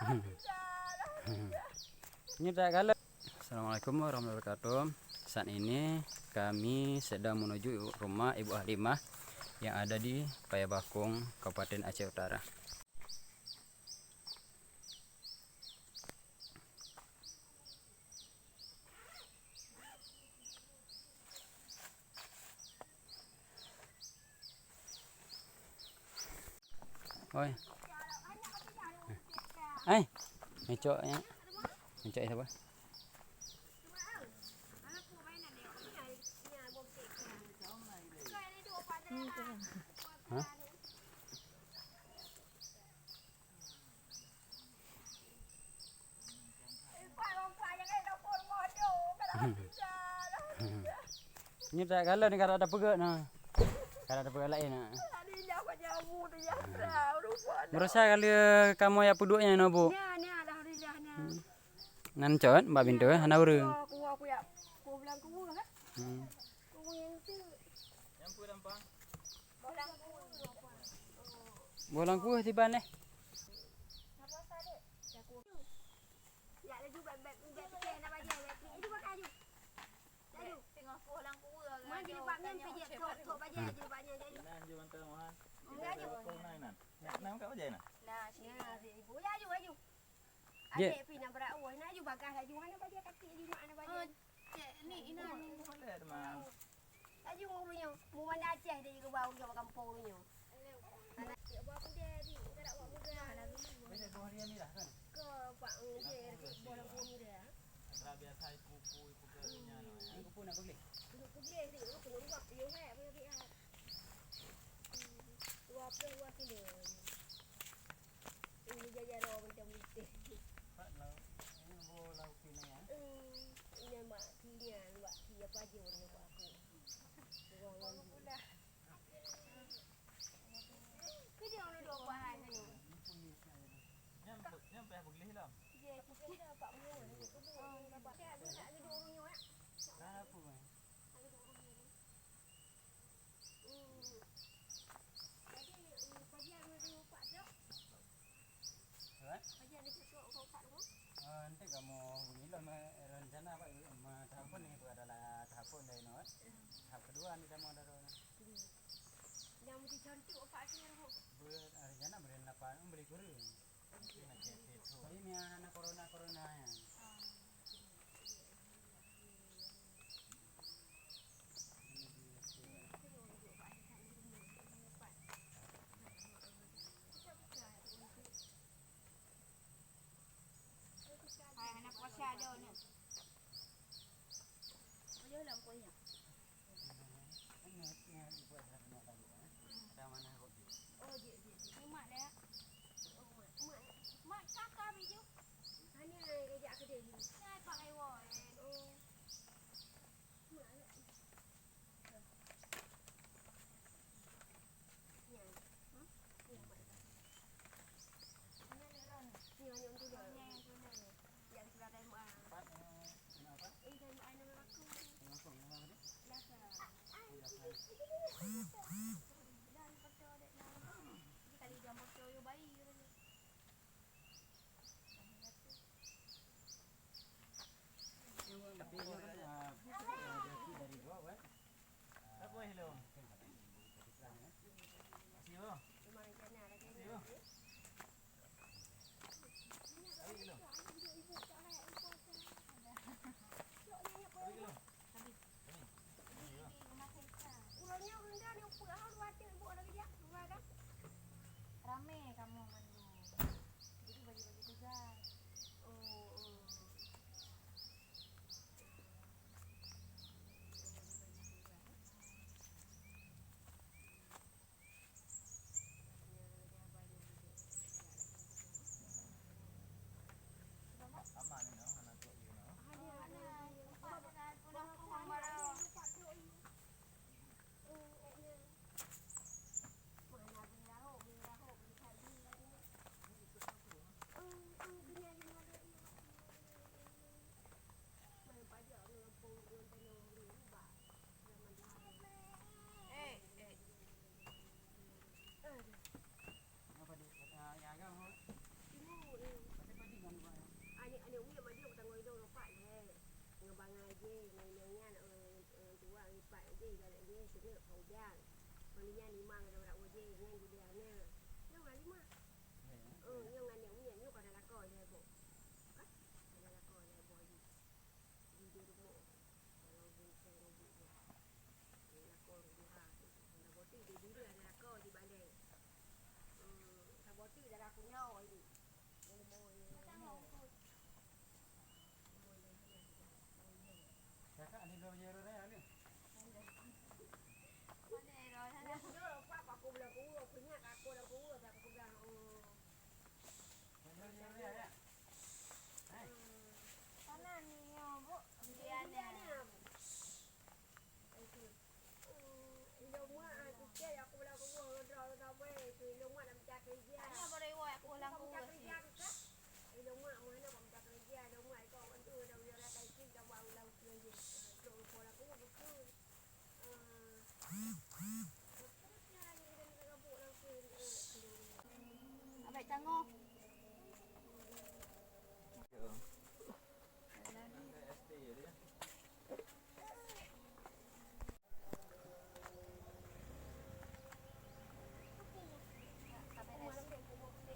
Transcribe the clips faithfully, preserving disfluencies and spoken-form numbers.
Nyoe that galak. Assalamualaikum warahmatullahi wabarakatuh. Saat ini kami sedang menuju rumah Ibu Halimah yang ada di Paya Bakong, Kabupaten Aceh Utara. Oi. Ai, ngicok ya. Ngicok ya, sabar. Hah? Nyoe that galak ni, karap tapeugöt na. Karap tapeugöt laén na. Meurasa kali kamoe jak peuduek nyan, Bu. Nyan, nyan, alhamdulillah, nyan. Hmm. Nan cot bak pintoe, hana ureueng. Kuah, kuah, kuah, kuah belang kuah, ha? Hmm. Kuah yang tu. Boh langkue siban eh. Jak laju, bèk, bèk, bèk pike, nak bajèe, bèk pike. Laju pakai laju. Laju. Teungoh poh langkue. Man jilbab nyan pijak, tok, tok bajèe jilbab nyan, laju. Nan ju mantong, Wan. Enggak, laju. Nan, nan kat bajèe nan. Nah, sini. Nah, sini. Laju, laju. Jek. Adek pi na brat ueh, na laju bagah laju, hana bajèe kaki laju mak na bajèe. Oh, cek ni ina. Boleh, teman. Laju ureueng nyoe, mu Banda Aceh dia juga bau nyoe kampung nyoe. Anak cek buah pudeh di, enggak ada buah muda. Beda buah dia ni lah kan? Ke Pak Ngejer di buah lampu ni dia. Biasa iku-iku, iku ke nya. Iku pun nak beli. Duduk pudeh di, duduk pun ubah, yo hai, boleh biar. Dua puluh dua kilo. Ini jajan orang macam itu. Pak lau, ini bo lau kini ya. Hmm, ini mak kini ya, mak kini apa aja orang mak aku. Orang orang pula. Kerja orang dua buah ni. Nyam nyam payah begelih lah. Dia kita apa mana? Oh, nampak. Dia nak duduk orang nyoak. Kenapa? Apa? Eh, nanti kamoe hubungi lom, eh, rencana apa, eh, ma-, tahap ni, bukan adalah tahap dari nyoe, eh. Tahap kedua ni kamoe dah. Yang mesti cantik apa tu yang bu? Ber-, rencana beri lapan, beri guru. Tapi ni anak corona-corona ya. Hai, hana puasa dah ni. Boleh lah pokoknya. Oh, jek, jek, jek. Ni mak dah. Oh, mak. Mak, mak, kakak biju. Hanya kerja aku dia. Ni pak Ewo, eh. Oh. Nyoe maju tanggung idong rapat lé. Ngon bangai jih, ngon inong nyan, eh, eh, tuan lipat jih, galak jih, seuneuk Fauzan. Ngon nyan lima ngon brat jih, nyan jih dia. Nyoe ngon lima. Oh, nyoe ngon nyan, nyoe ka na lakoe lé boh. Kan? Ka na lakoe lé boh jih. Di, di rumoh. Kalau di, di rumoh. Di lakoe rumoh ha. Saboti di diri ada lakoe di balai. Hmm, saboti dalam kunyau ini. Abang Tangoh.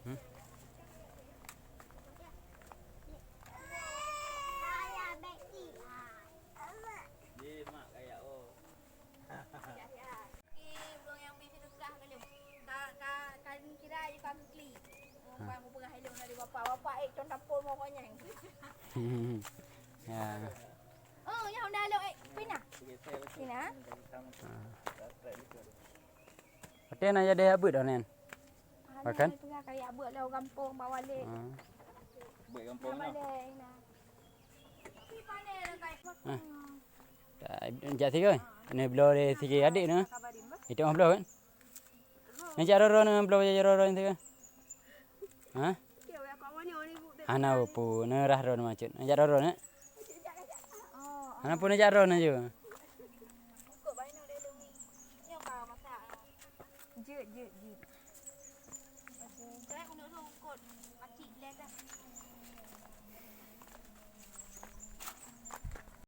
Hmm? Di mak kayak oh. Ka, ka, ka kira ayu ka kekli. Mupeugah ilong dari bapak, bapak eh con tampol mo konyang. Ya. Oh, ya udah lo eh pina. Pina. Ah. Watèe na jadi habeuet dah nen. Makan? Peugah kayak buat lo gampong bawa le. Ah. Buat gampong lah. Bawa le nah. Ah. Tak, jak sikit. Ini bloe dari segi adik ni. Itu mah bloe kan? Ni cak roro ni bloe cak roro ni kan? Ha? Hana upu, ni rah roro ni macut. Ni cak roro ni. Hana pun ni cak roro ni je. Jeuet, jeuet, jeuet. Saya kena rongkot. Mati gila dah.